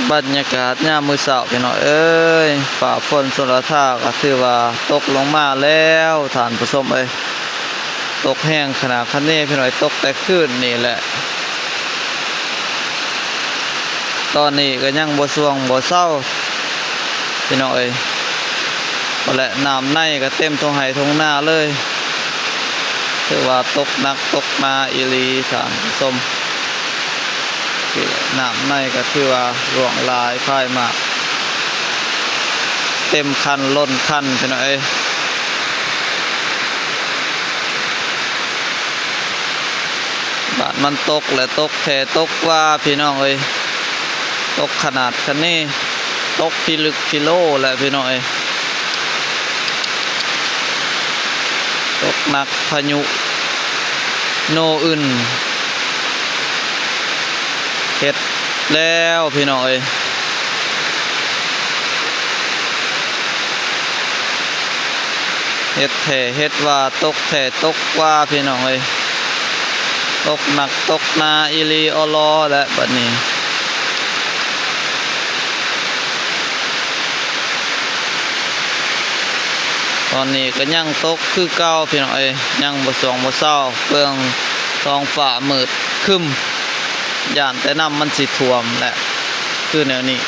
ບັນຍາກາດຍາມມື້ເຊົ້າພີ່ນ້ອງເອີຍ, ຟ້າຝົນຊົນລະທາກໍຖືວ່າຕົກລົງມາແລ້ວທ່ານຜູ້ຊົມເອີຍ. ຕົກແຮງຂະໜາດຂະເນພີ່ນ້ອງເອີຍ, ຕົກແຕ່ຄືນນີ້ແຫຼະ. ຕອນນີ້ກໍຍັງບໍ່ຊ່ວງບໍ່ເຊົາພີ່ນ້ອງເອີຍ. ພຸ້ນແຫຼະ ນ້ຳໃນກໍເຕັມທົ່ງໄຮ່ທົ່ງນາເລີຍ. ຖືວ່າຕົກໜັກຕົກໜາອີ່ຫຼີທ່ານຜູ້ຊົມ. ນ້ຳໃນກໍຖືວ່າຫຼວງຫຼາຍພາຍມາກ ເຕັມຄັນລົ້ນຄັນພີ່ນ້ອງເອີຍ. ບາດມັນຕົກແຫຼະ ຕົກແທ້ຕົກວ່າພີ່ນ້ອງເອີຍ, ຕົກຂະໜາດຂະເນ ຕົກພິລຶກພິໂລແຫຼະພີ່ນ້ອງເອີຍ. ຕົກໜັກ ພາຍຸໂນອຶນ ເຮັດແລ້ວພີ່ນ້ອງເອີຍ. ເຮັດແທ້ເຮັດວ່າ ຕົກແທ້ຕົກວ່າພີ່ນ້ອງເອີຍ. ຕົກໜັກຕົກໜາອີ່ຫຼີອໍລໍແຫຼະບັດນີ້. ຕອນນີ້ກໍຍັງຕົກຄືເກົ່າພີ່ນ້ອງເອີຍ, ຍັງບໍ່ຊ່ວງບໍ່ເຊົາ. ເບິ່ງທ້ອງຟ້າມືດຄຶ້ມ ຢ້ານແຕ່ນ້ຳມັນຊິຖ້ວມແຫຼະ ຄືແນວນີ້.